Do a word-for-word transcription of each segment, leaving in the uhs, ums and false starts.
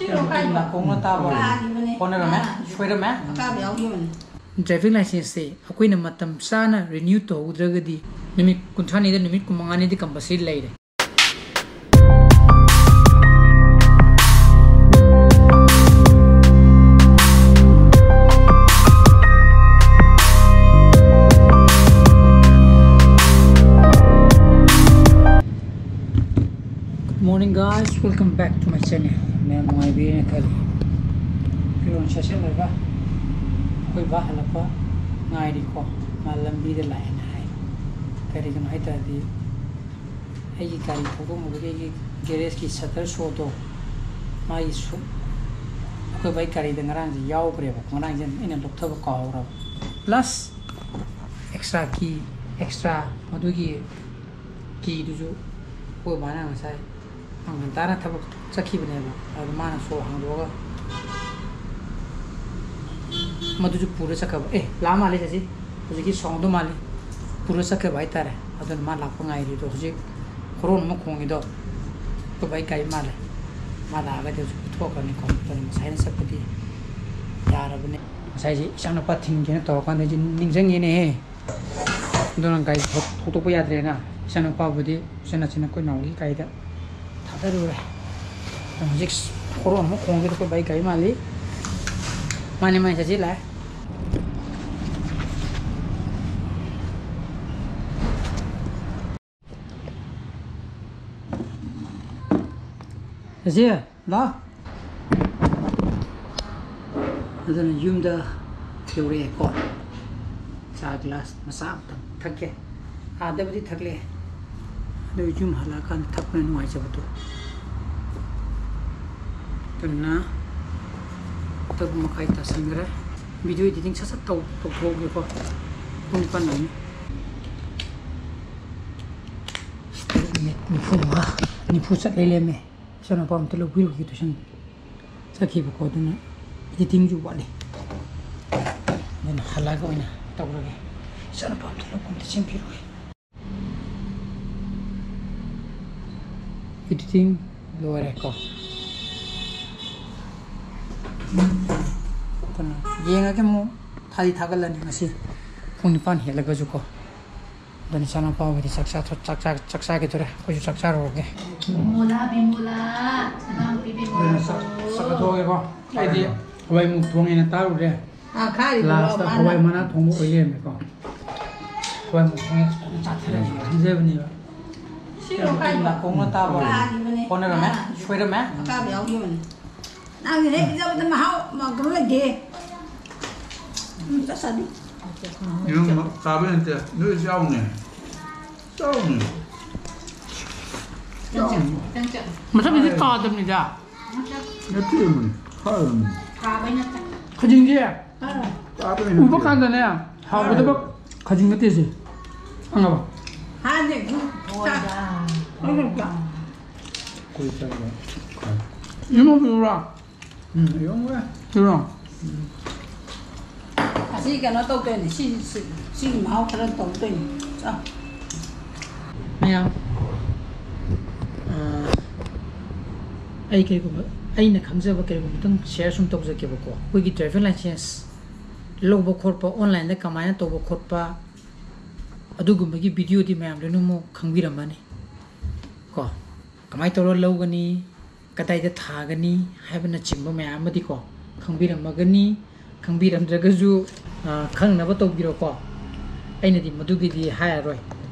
ꯅꯥꯀꯣꯡꯅ ꯇꯥꯕ꯫ ꯍꯣꯠꯅꯔꯝꯃꯦ, ꯁꯣꯏꯔꯝꯃꯦ꯫ Driving license ꯁꯦ ꯑꯩꯈꯣꯏꯅ ꯃꯇꯝ ꯆꯥꯅ renew ꯇꯧꯍꯧꯗ꯭ꯔꯒꯗꯤ ꯅꯨꯃꯤꯠ ꯀꯨꯟꯊ꯭ꯔꯥꯅꯤꯗ, ꯅꯨꯃꯤꯠ ꯀꯨꯟꯃꯉꯥꯅꯤꯗꯤ compulsory ꯂꯩꯔꯦ꯫ Good morning, guys, welcome back to my channel. ꯃꯌꯥꯝ ꯅꯨꯡꯉꯥꯏꯕꯤꯔꯦꯅ ꯈꯜꯂꯤ꯫ ꯐꯤꯔꯣꯜ ꯁꯦꯠꯆꯜꯂꯒ ꯑꯩꯈꯣꯏ ꯕꯥ ꯍꯜꯂꯛꯄ ꯉꯥꯏꯔꯤꯀꯣ꯫ ꯃꯥ ꯂꯝꯕꯤꯗ ꯂꯥꯛꯑꯦꯅ ꯍꯥꯏ꯫ ꯀꯔꯤꯒꯤꯅꯣ ꯍꯥꯏ ꯇꯥꯔꯗꯤ, ꯑꯩꯒꯤ ꯒꯥꯔꯤ ꯊꯧꯗꯣꯛꯅꯕꯒꯤ ꯑꯩꯒꯤ garage ꯀꯤ shutter ꯁꯣꯗꯣ, ꯃꯥꯒꯤ ꯁꯨ-, ꯑꯩꯈꯣꯏ ꯕꯥꯒꯤ ꯒꯥꯔꯤꯗ ꯉꯔꯥꯡꯁꯦ ꯌꯥꯎꯈ꯭ꯔꯦꯕ꯫ ꯉꯔꯥꯡꯁꯦ ꯑꯩꯅ ꯂꯧꯊꯕ ꯀꯥꯎꯍꯧꯔꯕ꯫ Plus extra key, extra ꯃꯗꯨꯒꯤ key ꯗꯨꯁꯨ ꯑꯩꯈꯣꯏ ꯕꯥꯅ ꯉꯁꯥꯏ ꯉꯟꯇꯥꯅ ꯊꯕꯛ ꯆꯠꯈꯤꯕꯅꯦꯕ꯫ ꯑꯗꯨ ꯃꯥꯅ ꯁꯣ ꯍꯥꯡꯗꯣꯛꯑꯒ ꯃꯗꯨꯁꯨ ꯄꯨꯔ ꯆꯠꯈ꯭ꯔꯕ꯫ ꯑꯦ, ꯂꯥꯛꯑ ꯃꯥꯜꯂꯦ ꯆꯦꯆꯦ꯫ ꯍꯧꯖꯤꯛꯀꯤ sound ꯗꯣ ꯃꯥꯜꯂꯦ꯫ ꯄꯨꯔ ꯆꯠꯈ꯭ꯔꯕ ꯍꯥꯏꯇꯥꯔꯦ꯫ ꯑꯗꯨꯅ ꯃꯥ ꯂꯥꯛꯄ ꯉꯥꯏꯔꯤ꯫ ꯑꯗꯣ ꯍꯧꯖꯤꯛ horn ꯑꯃ ꯈꯣꯡꯉꯤꯗꯣ ꯑꯩꯈꯣꯏ ꯕꯥꯏ ꯒꯥꯔꯤ ꯃꯥꯜꯂꯦ꯫ ꯃꯥ ꯂꯥꯛꯑꯒꯗꯤ ꯍꯧꯖꯤꯛ ꯄꯨꯊꯣꯛꯈ꯭ꯔꯅꯤꯀꯣ꯫ ꯑꯗꯨꯅ ꯉꯁꯥꯏꯅ ꯆꯠꯄꯗꯤ ꯌꯥꯔꯕꯅꯦ꯫ ꯉꯁꯥꯏꯁꯦ ꯏꯆꯥꯅꯨꯄꯥ ꯊꯤꯟꯒꯦꯅ ꯇꯧꯔꯀꯥꯟꯗ ꯑꯩꯁꯦ ꯅꯤꯡꯁꯤꯡꯉꯦꯅꯦꯍꯦ꯫ ꯑꯗꯨꯅ ꯒꯥꯔꯤ ꯊꯧ-, ꯊꯧꯗꯣꯛꯄ ꯌꯥꯗ꯭ꯔꯦꯅ ꯏꯆꯥꯅꯨꯄꯥꯕꯨꯗꯤ ꯎꯆꯤꯟ ꯅꯥꯆꯤꯟꯅ ꯑꯩꯈꯣꯏ ꯅꯥꯎꯒꯤ ꯒꯥꯔꯤꯗ ꯊꯥꯗꯔꯨꯔꯦ꯫ ꯑꯗꯣ ꯍꯧꯖꯤꯛ horn ꯑꯃ ꯈꯣꯡꯉꯤꯗꯣ ꯑꯩꯈꯣꯏ ꯕꯥꯏ ꯒꯥꯔꯤ ꯃꯥꯜꯂꯤ꯫ ꯃꯥꯅꯦ, ꯃꯥꯅꯦ, ꯆꯠꯁꯤ ꯂꯥꯛꯑꯦ꯫ ꯆꯦꯆꯦ, ꯂꯥꯛꯑꯣ꯫ ꯑꯗꯨꯅ ꯌꯨꯝꯗ ꯌꯧꯔꯛꯑꯦꯀꯣ꯫ ꯆꯥ glass ꯃꯆꯥ ꯑꯃꯇꯪ ꯊꯛꯀꯦ꯫ ꯑꯥꯗꯕꯨꯗꯤ ꯊꯛꯂꯛꯑꯦ, ꯑꯗꯨ ꯌꯨꯝ ꯍꯜꯂꯛꯑꯀꯥꯟꯗ ꯊꯛꯄꯅ ꯅꯨꯡꯉꯥꯏꯖꯕꯗꯣ꯫ ꯑꯗꯨꯅ ꯇꯔꯨꯛ ꯃꯈꯥꯏ ꯇꯥꯁꯟꯈ꯭ꯔꯦ꯫ Video editing ꯁꯠ ꯁꯠ ꯇꯧ-, ꯇꯧꯊꯣꯛꯑꯒꯦꯀꯣ꯫ ꯄꯨꯡ ꯅꯤꯄꯥꯟ ꯅꯪꯅꯤ꯫ ꯇꯔꯨꯛ ꯃꯤꯅꯤꯠ ꯅꯤꯐꯨ ꯃꯉꯥ, ꯅꯤꯐꯨ ꯆꯠꯂꯦ ꯂꯩꯔꯝꯃꯦ꯫ ꯏꯆꯥꯅꯨꯄꯥ ꯑꯝꯇ ꯂꯧꯕꯤꯔꯨꯒꯦ tuition ꯆꯠꯈꯤꯕꯀꯣ꯫ ꯑꯗꯨꯅ editing ꯁꯨ ꯋꯥꯠꯂꯤ꯫ ꯑꯗꯨꯅ ꯍꯜꯂꯛꯑꯒ ꯑꯣꯏꯅ ꯇꯧꯔꯒꯦ꯫ ꯏꯆꯥꯅꯨꯄꯥ ꯑꯝꯇ ꯂꯧꯕ ꯑꯝꯇ ꯆꯦꯟꯕꯤꯔꯨꯒꯦ꯫ Editing ꯂꯣꯏꯔꯦꯀꯣ꯫ ꯑꯗꯨꯅ ꯌꯦꯡꯉꯒꯦ ꯑꯃꯨꯛ꯫ ꯊꯥꯗꯤ ꯊꯥꯒꯠꯂꯅꯤ ꯉꯁꯤ ꯄꯨꯡ ꯅꯤꯄꯥꯟ ꯍꯦꯜꯂꯒꯁꯨꯀꯣ꯫ ꯑꯗꯨꯅ ꯏꯆꯥꯅꯨꯄꯥ ꯍꯣꯏꯗꯤ ꯆꯥꯛ ꯆꯥꯊꯣꯛ-, ꯆꯥꯛ ꯆꯥ-, ꯆꯥꯛ ꯆꯥꯈꯤꯗꯣꯔꯦ꯫ ꯑꯩꯈꯣꯏꯁꯨ ꯆꯥꯛ ꯆꯥꯔꯨꯔꯒꯦ꯫ ꯕꯤꯃꯣꯂꯥ, ꯕꯤꯃꯣꯂꯥ, ꯅꯅꯥꯎꯄꯤ ꯕꯤꯃꯣꯂꯥ ꯑꯗꯨꯅ ꯆꯥꯛ ꯀꯧꯔꯣ꯫ ꯆꯥꯛ ꯆꯥꯊꯣꯛꯑꯒꯦꯀꯣ꯫ ꯑꯩꯗꯤ ꯍꯋꯥꯏ ꯃꯨꯛ ꯊꯣꯡꯉꯦꯅ ꯇꯥꯔꯨꯔꯦ꯫ ꯑꯥ, ꯈꯥꯔꯤꯗꯨꯔꯣ ꯂꯥꯁꯇ ꯃꯥꯅ? ꯍꯋꯥꯏ ꯃꯅꯥ ꯊꯣꯡꯕ ꯑꯣꯏ ꯂꯩꯔꯝꯃꯦꯀꯣ꯫ ꯍꯋꯥꯏ ꯃꯨꯛ ꯊꯣꯡꯉꯦ ꯐꯖꯅ ꯆꯥꯊꯔꯒꯦ ꯈꯟꯖꯕꯅꯦꯕ꯫ ꯁꯤꯔꯣ ꯀꯥꯏꯗꯣ? ꯅꯥꯀꯣꯡꯅ ꯇꯥꯕ꯫ ꯀꯥꯈꯤꯕꯅꯦ꯫ ꯍꯣꯠꯅꯔꯝꯃꯦ꯫ ꯑꯥ꯫ ꯁꯣꯏꯔꯝꯃꯦ꯫ ꯑꯀꯥꯕ ꯌꯥꯎꯈꯤꯕꯅꯦ꯫ ꯅꯪꯒꯤ ꯍꯦꯛ ꯄꯤꯖꯕꯗ ꯃꯍꯥꯎ, ꯃ-, ꯀꯩꯅꯣ ꯂꯩꯇꯦ꯫ ꯎꯝ, ꯆꯠꯁꯅꯨ꯫ ꯌꯦꯔꯨꯝ ꯆꯥꯕ ꯅꯠꯇꯦ, ꯅꯣꯏ ꯆꯥꯎꯅꯦ꯫ ꯆꯥꯎꯅꯦ꯫ ꯆꯥꯎꯅꯦ꯫ ꯃꯊꯪꯒꯤꯗꯤ ꯀꯥꯗꯕꯅꯤꯗ꯫ ꯅꯠꯇꯦ, ꯐꯥꯔꯕꯅꯤ꯫ ꯈꯖꯤꯡꯁꯦ ꯆꯥꯕ ꯎꯕ ꯅꯠꯇꯦ꯫ ꯀꯥꯟꯗꯅꯦ, ꯍꯥꯎꯒꯗꯕ ꯈꯖꯤꯡ ꯅꯠꯇꯦ ꯁꯤ꯫ ꯈꯪꯉꯕ? ꯍꯥꯟꯅꯗꯤ ꯑꯗꯨꯝ ꯆꯥ-, ꯑꯩꯈꯣꯏ ꯆꯥꯕ꯫ ꯌꯦꯔꯨꯝ ꯍꯧꯕꯤꯔꯨꯔꯥ? ꯎꯝ, ꯌꯦꯔꯨꯝ ꯍꯧꯔꯦ꯫ ꯌꯦꯔꯨꯝ꯫ ꯑꯁꯤ ꯀꯩꯅꯣ ꯇꯧꯗꯣꯏꯅꯤ, ꯁꯤ, ꯁꯤ, ꯁꯤꯒꯤ ꯃꯍꯥꯎ ꯈꯔ ꯇꯧꯗꯣꯏꯅꯤ꯫ ꯆꯥꯎ꯫ ꯃꯌꯥꯝ, ꯑ, ꯑꯩ ꯀꯩꯒꯨꯝꯕ, ꯑꯩꯅ ꯈꯪꯖꯕ ꯀꯩꯒꯨꯝꯕ ꯈꯤꯇꯪ share ꯁꯨꯝ ꯇꯧꯖꯒꯦꯕꯀꯣ꯫ ꯑꯩꯈꯣꯏꯒꯤ driving license ꯂꯧꯕ ꯈꯣꯠꯄ, online-ꯗ ꯀꯃꯥꯏꯅ ꯇꯧꯕ ꯈꯣꯠꯄ, ꯑꯗꯨꯒꯨꯝꯕꯒꯤ video-ꯗꯤ ꯃꯌꯥꯝ ꯂꯣꯏꯅꯃꯛ ꯈꯪꯕꯤꯔꯝꯃꯅꯤ ꯀꯣ꯫ ꯀꯃꯥꯏꯅ ꯇꯧꯔ ꯂꯧꯒꯅꯤ, ꯀꯗꯥꯏꯗ ꯊꯥꯒꯅꯤ ꯍꯥꯏꯕꯅꯆꯤꯡꯕ ꯃꯌꯥꯝ ꯑꯃꯗꯤꯀꯣ ꯈꯪꯕꯤꯔꯝꯃꯒꯅꯤ꯫ ꯈꯪꯕꯤꯔꯝꯗ꯭ꯔꯒꯁꯨ, ꯑ, ꯈꯪꯅꯕ ꯇꯧꯕꯤꯔꯣꯀꯣ꯫ ꯑꯩꯅꯗꯤ ꯃꯗꯨꯒꯤꯗꯤ ꯍꯥꯏꯔꯔꯣꯏ꯫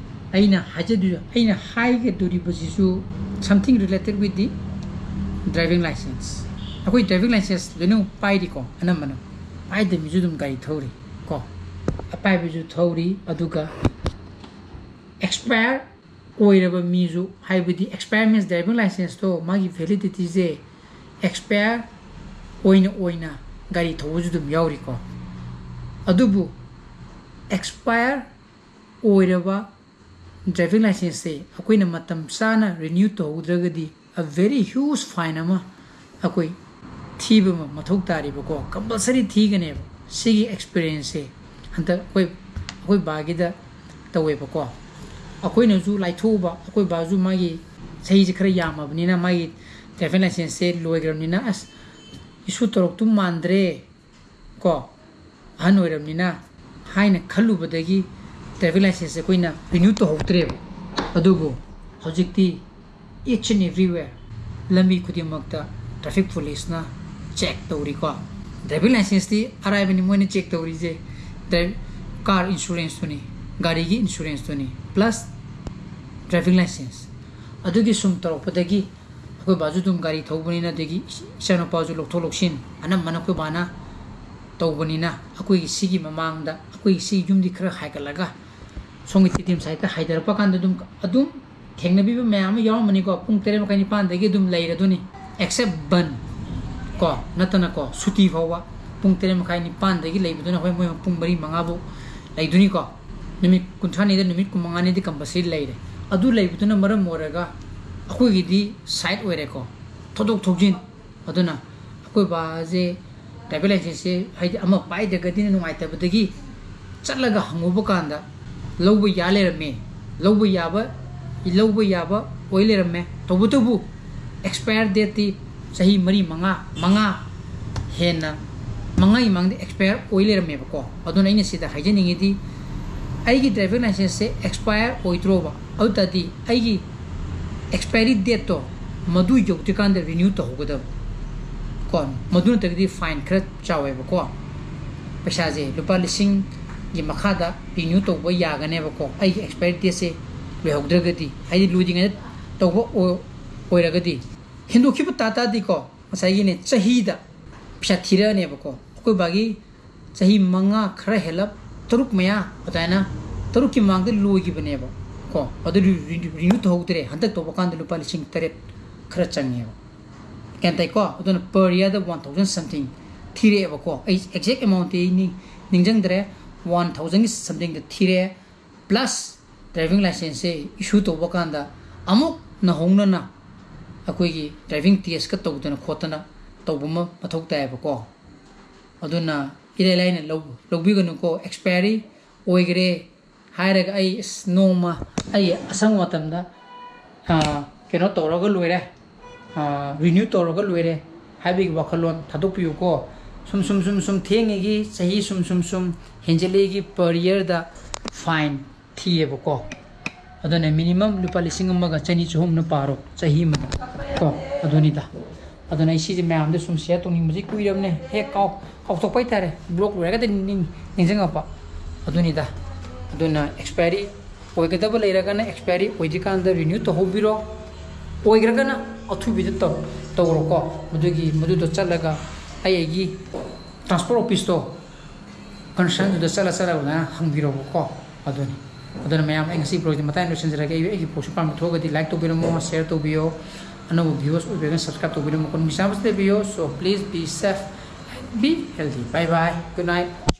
ꯑꯩꯅ ꯍꯥꯏꯖꯗꯣꯏ-, ꯑꯩꯅ ꯍꯥꯏꯒꯗꯣꯔꯤꯕꯁꯤꯁꯨ something related with the driving license꯫ ꯑꯩꯈꯣꯏ driving license ꯂꯣꯏꯅꯃꯛ ꯄꯥꯏꯔꯤꯀꯣ, ꯑꯅꯝꯕꯅ꯫ ꯄꯥꯏꯗꯕ ꯃꯤꯁꯨ ꯑꯗꯨꯝ ꯒꯥꯔꯤ ꯊꯧꯔꯤ ꯀꯣ꯫ ꯑꯄꯥꯏꯕꯁꯨ ꯊꯧꯔꯤ, ꯑꯗꯨꯒ expire ꯑꯣꯏꯔꯕ ꯃꯤꯁꯨ, ꯍꯥꯏꯕꯗꯤ expire means driving license-ꯇꯣ ꯃꯥꯒꯤ validity-ꯁꯦ expire ꯑꯣꯏꯅ ꯑꯣꯏꯅ ꯒꯥꯔꯤ ꯊꯧꯕꯁꯨ ꯑꯗꯨꯝ ꯌꯥꯎꯔꯤꯀꯣ꯫ ꯑꯗꯨꯕꯨ expire ꯑꯣꯏꯔꯕ driving license-ꯁꯦ ꯑꯩꯈꯣꯏꯅ ꯃꯇꯝ ꯆꯥꯅ renew ꯇꯧꯍꯧꯗ꯭ꯔꯒꯗꯤ a very huge fine ꯑꯃ ꯑꯩꯈꯣꯏ ꯊꯤꯕ ꯑꯃ ꯃꯊꯧ ꯇꯥꯔꯤꯕꯀꯣ, compulsory ꯊꯤꯒꯅꯦꯕ꯫ ꯁꯤꯒꯤ experience-ꯁꯦ ꯍꯟꯗꯛ ꯑꯩꯈꯣꯏ, ꯑꯩꯈꯣꯏ ꯕꯥꯒꯤꯗ ꯇꯧꯋꯦꯕꯀꯣ꯫ ꯑꯩꯈꯣꯏꯅꯁꯨ ꯂꯥꯏꯊꯣꯛꯎꯕ, ꯑꯩꯈꯣꯏ ꯕꯥꯁꯨ ꯃꯥꯒꯤ ꯆꯍꯤꯁꯦ ꯈꯔ ꯌꯥꯝꯃꯕꯅꯤꯅ, ꯃꯥꯒꯤ driving license-ꯁꯦ ꯂꯣꯏꯈ꯭ꯔꯕꯅꯤꯅ, ꯑꯁ, ꯏꯁꯨ ꯇꯧꯔꯛꯇꯨ ꯃꯥꯟꯗ꯭ꯔꯦ ꯀꯣ, ꯑꯍꯟ ꯑꯣꯏꯔꯕꯅꯤꯅ ꯍꯥꯏꯅ ꯈꯜꯂꯨꯕꯗꯒꯤ ꯗ꯭ꯔꯥꯏꯚꯤꯡ ꯂꯥꯏꯁꯦꯟꯁꯁꯦ ꯑꯩꯈꯣꯏꯅ ꯔꯤꯅ꯭ꯌꯨ ꯇꯧꯍꯧꯗ꯭ꯔꯦꯕ꯫ ꯑꯗꯨꯕꯨ ꯍꯧꯖꯤꯛꯇꯤ each and everywhere, ꯂꯝꯕꯤ ꯈꯨꯗꯤꯡꯃꯛꯇ ꯇ꯭ꯔꯥꯐꯤꯛ ꯄꯨꯂꯤꯁꯅ ꯆꯦꯛ ꯇꯧꯔꯤꯀꯣ꯫ ꯗ꯭ꯔꯥꯏꯚꯤꯡ ꯂꯥꯏꯁꯦꯟꯁꯇꯤ ꯑꯔꯥꯏꯕꯅꯤ ꯃꯣꯏꯅ ꯆꯦꯛ ꯇꯧꯔꯤꯁꯦ, ꯀꯥꯔ ꯏꯟꯁꯨꯔꯦꯟꯁꯇꯨꯅꯤ, ꯒꯥꯔꯤꯒꯤ ꯏꯟꯁꯨꯔꯦꯟꯁꯇꯨꯅꯤ, ꯄ꯭ꯂꯁ ꯗ꯭ꯔꯥꯏꯚꯤꯡ ꯂꯥꯏꯁꯦꯟꯁ꯫ ꯑꯗꯨꯒꯤ ꯁꯨꯝ ꯇꯧꯔꯛꯄꯗꯒꯤ ꯑꯩꯈꯣꯏ ꯕꯥꯁꯨ ꯑꯗꯨꯝ ꯒꯥꯔꯤ ꯊꯧꯕꯅꯤꯅ, ꯑꯗꯒꯤ ꯏꯆꯥꯅꯨꯄꯥꯁꯨ ꯂꯧꯊꯣꯛ ꯂꯧꯁꯤꯟ ꯑꯅꯝꯕꯅ ꯑꯩꯈꯣꯏ ꯕꯥꯅ ꯇꯧꯕꯅꯤꯅ, ꯑꯩꯈꯣꯏꯒꯤ ꯁꯤꯒꯤ ꯃꯃꯥꯡꯗ ꯑꯩꯈꯣꯏꯒꯤ ꯁꯤꯒꯤ ꯌꯨꯝꯗꯤ ꯈꯔ ꯍꯥꯏꯒꯠꯂꯒ ꯁꯣꯝꯒꯤ ꯇꯤꯗꯤꯝ ꯁꯥꯏꯠꯇ ꯍꯥꯏꯊꯔꯛꯄ ꯀꯥꯟꯗ ꯑꯗꯨꯝ, ꯑꯗꯨꯝ ꯊꯦꯡꯅꯕꯤꯕ ꯃꯌꯥꯝ ꯑꯃ ꯌꯥꯎꯔꯝꯃꯅꯤꯀꯣ꯫ ꯄꯨꯡ ꯇꯔꯦꯠ ꯃꯈꯥꯏ ꯅꯤꯄꯥꯟꯗꯒꯤ ꯑꯗꯨꯝ ꯂꯩꯔꯗꯨꯅꯤ, ꯑꯦꯛꯁꯦꯞ ꯕꯟ ꯀꯣ ꯅꯠꯇꯅꯀꯣ, ꯁꯨꯇꯤ ꯐꯥꯎꯕ ꯄꯨꯡ ꯇꯔꯦꯠ ꯃꯈꯥꯏ ꯅꯤꯄꯥꯟꯗꯒꯤ ꯂꯩꯕꯗꯨꯅ ꯍꯣꯏ ꯃꯣꯏ ꯄꯨꯡ ꯃꯔꯤ ꯃꯉꯥꯕꯨ ꯂꯩꯗꯨꯅꯤꯀꯣ꯫ ꯅꯨꯃꯤꯠ ꯀꯨꯟꯊ꯭ꯔꯥꯅꯤꯗ ꯅꯨꯃꯤꯠ ꯀꯨꯟꯃꯉꯥꯅꯤꯗꯤ ꯀꯝꯄꯜꯁꯔꯤ ꯂꯩꯔꯦ꯫ ꯑꯗꯨ ꯂꯩꯕꯗꯨꯅ ꯃꯔꯝ ꯑꯣꯏꯔꯒ ꯑꯩꯈꯣꯏꯒꯤꯗꯤ ꯁꯥꯏꯠ ꯑꯣꯏꯔꯦꯀꯣ, ꯊꯧꯗꯣꯛ ꯊꯧꯖꯤꯟ꯫ ꯑꯗꯨꯅ ꯑꯩꯈꯣꯏ ꯕꯥꯁꯦ ꯗ꯭ꯔꯥꯏꯚꯤꯡ ꯂꯥꯏꯁꯦꯟꯁꯁꯦ ꯍꯥꯏꯗꯤ ꯑꯃ ꯄꯥꯏꯗ꯭ꯔꯒꯗꯤ ꯅꯨꯡꯉꯥꯏꯇꯕꯗꯒꯤ ꯆꯠꯂꯒ ꯍꯪꯉꯨꯕ ꯀꯥꯟꯗ ꯂꯧꯕ ꯌꯥ ꯂꯩꯔꯝꯃꯦ꯫ ꯂꯧꯕ ꯌꯥꯕ, ꯂꯧꯕ ꯌꯥꯕ ꯑꯣꯏ ꯂꯩꯔꯝꯃꯦ꯫ ꯇꯧꯕꯇꯕꯨ ꯑꯦꯛꯁꯄꯥꯌꯔ ꯗꯦꯠꯇꯤ ꯆꯍꯤ ꯃꯔꯤ, ꯃꯉꯥ, ꯃꯉꯥ ꯍꯦꯟꯅ, ꯃꯉꯥꯒꯤ ꯃꯃꯥꯡꯗ ꯑꯦꯛꯁꯄꯥꯌꯔ ꯑꯣꯏ ꯂꯩꯔꯝꯃꯦꯕꯀꯣ꯫ ꯑꯗꯨꯅ ꯑꯩꯅ ꯁꯤꯗ ꯍꯥꯏꯖꯅꯤꯡꯉꯤꯗꯤ, ꯑꯩꯒꯤ ꯗ꯭ꯔꯥꯏꯚꯤꯡ ꯂꯥꯏꯁꯦꯟꯁꯁꯦ ꯑꯦꯛꯁꯄꯥꯌꯔ ꯑꯣꯏꯗ꯭ꯔꯣꯕ? ꯑꯗꯨ ꯇꯥꯔꯗꯤ ꯑꯩꯒꯤ ꯑꯦꯛꯁꯄꯥꯏꯔꯤ ꯗꯦꯠꯇꯣ ꯃꯗꯨ ꯌꯧꯗ꯭ꯔꯤꯀꯥꯟꯗ ꯔꯤꯅ꯭ꯌꯨ ꯇꯧꯍꯧꯒꯗꯕ ꯀꯣ꯫ ꯃꯗꯨ ꯅꯠꯇ꯭ꯔꯒꯗꯤ ꯐꯥꯏꯟ ꯈꯔ ꯆꯥꯎꯋꯦꯕꯀꯣ꯫ ꯄꯩꯁꯥꯁꯦ ꯂꯨꯄꯥ ꯂꯤꯁꯤꯡꯒꯤ ꯃꯈꯥꯗ ꯔꯤꯅ꯭ꯌꯨ ꯇꯧꯕ ꯌꯥꯒꯅꯦꯕꯀꯣ, ꯑꯩꯒꯤ ꯑꯦꯛꯁꯄꯥꯏꯔꯤ ꯗꯦꯠꯁꯦ ꯂꯣꯏꯍꯧꯗ꯭ꯔꯒꯗꯤ, ꯍꯥꯏꯗꯤ ꯂꯣꯏꯗ꯭ꯔꯤꯉꯩꯗ ꯇꯧꯕ ꯑꯣꯏ-, ꯑꯣꯏꯔꯒꯗꯤ꯫ ꯍꯦꯟꯗꯣꯛꯈꯤꯕ ꯇꯥ ꯇꯥꯔꯗꯤꯀꯣ, ꯉꯁꯥꯏꯒꯤꯅꯦ, ꯆꯍꯤꯗ ꯄꯩꯁꯥ ꯊꯤꯔꯛꯑꯅꯦꯕꯀꯣ꯫ ꯑꯩꯈꯣꯏ ꯕꯥꯒꯤ ꯆꯍꯤ ꯃꯉꯥ ꯈꯔ ꯍꯦꯜꯂꯞ, ꯇꯔꯨꯛ ꯃꯌꯥ ꯑꯗꯨꯃꯥꯏꯅ, ꯇꯔꯨꯛꯀꯤ ꯃꯃꯥꯡꯗ ꯂꯣꯏꯈꯤꯕꯅꯦꯕ ꯀꯣ꯫ ꯑꯗꯨ ꯔꯤ-, ꯔꯤ-, ꯔꯤꯅ꯭ꯌꯨ ꯇꯧꯍꯧꯗ꯭ꯔꯦ꯫ ꯍꯟꯗꯛ ꯇꯧꯕ ꯀꯥꯟꯗ ꯂꯨꯄꯥ ꯂꯤꯁꯤꯡ ꯇꯔꯦꯠ ꯈꯔ ꯆꯪꯉꯦꯕ꯫ ꯒ꯭ꯌꯥꯟ ꯇꯥꯏꯀꯣ? ꯑꯗꯨꯅ per yearꯗ one thousand something ꯊꯤꯔꯛꯑꯦꯕꯀꯣ꯫ ꯑꯩ exact amountꯇꯤ ꯑꯩ ꯅꯤꯡ-, ꯅꯤꯡꯁꯤꯡꯗ꯭ꯔꯦ꯫ One thousandꯒꯤ somethingꯗ ꯊꯤꯔꯛꯑꯦ꯫ Plus driving licenseꯁꯦ issue ꯇꯧꯕ ꯀꯥꯟꯗ ꯑꯃꯨꯛ ꯅꯧꯍꯧꯅꯅ ꯑꯩꯈꯣꯏꯒꯤ driving testꯀ ꯇꯧꯗꯅ ꯈꯣꯠꯇꯅ ꯇꯧꯕ ꯑꯃ ꯃꯊꯧ ꯇꯥꯏꯌꯦꯕꯀꯣ꯫ ꯑꯗꯨꯅ ꯏꯔꯥꯏ ꯂꯥꯏꯅ ꯂꯧ-, ꯂꯧꯕꯤꯒꯅꯨꯀꯣ꯫ Expiry ꯑꯣꯏꯈ꯭ꯔꯦ ꯍꯥꯏꯔꯒ ꯑꯩ, ꯑꯁ, ꯅꯣꯡꯃ ꯑꯩ ꯑꯁꯪꯕ ꯃꯇꯝꯗ, ꯑꯥ, ꯀꯩꯅꯣ ꯇꯧꯔꯒ ꯂꯣꯏꯔꯦ, ꯑꯥ, renew ꯇꯧꯔꯒ ꯂꯣꯏꯔꯦ ꯍꯥꯏꯕꯒꯤ ꯋꯥꯈꯜꯂꯣꯟ ꯊꯥꯗꯣꯛꯄꯤꯌꯨꯀꯣ꯫ ꯁꯨꯝ ꯁꯨꯝ ꯁꯨꯝ ꯁꯨꯝ ꯊꯦꯡꯉꯤꯒꯤ, ꯆꯍꯤ ꯁꯨꯝ ꯁꯨꯝ ꯁꯨꯝ ꯍꯦꯟꯖꯜꯂꯛꯏꯒꯤ, per yearꯗ fine ꯊꯤꯌꯦꯕꯀꯣ꯫ ꯑꯗꯨꯅ minimum ꯂꯨꯄꯥ ꯂꯤꯁꯤꯡ ꯑꯃꯒ ꯆꯅꯤ ꯆꯍꯨꯝꯅ ꯄꯥꯔꯣ ꯆꯍꯤ ꯑꯃꯗ ꯀꯣ꯫ ꯑꯗꯨꯅꯤꯗ꯫ ꯑꯗꯨꯅ ꯑꯩ ꯁꯤꯁꯦ ꯃꯌꯥꯝꯗ ꯁꯨꯝ share ꯇꯧꯅꯤꯡꯕꯁꯤ ꯀꯨꯏꯔꯕꯅꯦ, ꯍꯦꯛ ꯀꯥꯎ ꯀꯥꯎꯊꯣꯛꯄ ꯍꯥꯏꯇꯥꯔꯦ꯫ Vlog ꯂꯣꯏꯔꯒꯗꯤ ꯅꯤꯡ ꯅꯤꯡꯁꯤꯡꯉꯛꯄ꯫ ꯑꯗꯨꯅꯤꯗ꯫ ꯑꯗꯨꯅ expiry ꯑꯣꯏꯒꯗꯕ ꯂꯩꯔꯒꯅ expiry ꯑꯣꯏꯗ꯭ꯔꯤꯀꯥꯟꯗ renew ꯇꯧꯍꯧꯕꯤꯔꯣ꯫ ꯑꯣꯏꯈ꯭ꯔꯒꯅ ꯑꯊꯨꯕꯤꯗ ꯇꯧ ꯇꯧꯔꯣꯀꯣ꯫ ꯃꯗꯨꯒꯤ ꯃꯗꯨꯗ ꯆꯠꯂꯒ ꯑꯩ ꯑꯩꯒꯤ transport officeꯇꯣ concernꯗꯨꯗ ꯆꯠꯂ ꯆꯠꯂꯒ ꯑꯗꯨꯃꯥꯏꯅ ꯍꯪꯕꯤꯔꯣꯕꯀꯣ꯫ ꯑꯗꯨꯅꯤ꯫ ꯑꯗꯨꯅ ꯃꯌꯥꯝ, ꯑꯩ ꯉꯁꯤ vlogꯁꯦ ꯃꯇꯥꯡ ꯂꯣꯏꯁꯤꯟꯖꯔꯒꯦ꯫ ꯑꯩ ꯑꯩꯒꯤ vlogꯁꯦ ꯄꯥꯝꯕ ꯊꯣꯛꯑꯒꯗꯤ like ꯇꯧꯕꯤꯔꯝꯃꯣ, share ꯇꯧꯕꯤꯌꯣ꯫ ꯑꯅꯧꯕ viewers ꯑꯣꯏꯕꯤꯔꯒꯅ subscribe ꯇꯧꯕꯤꯔꯝꯃꯣ꯫ ꯅꯨꯃꯤꯠ ꯆꯥꯕꯁꯤꯗ ꯂꯩꯕꯤꯌꯣ꯫ So please be safe and be healthy. Bye bye. Good night.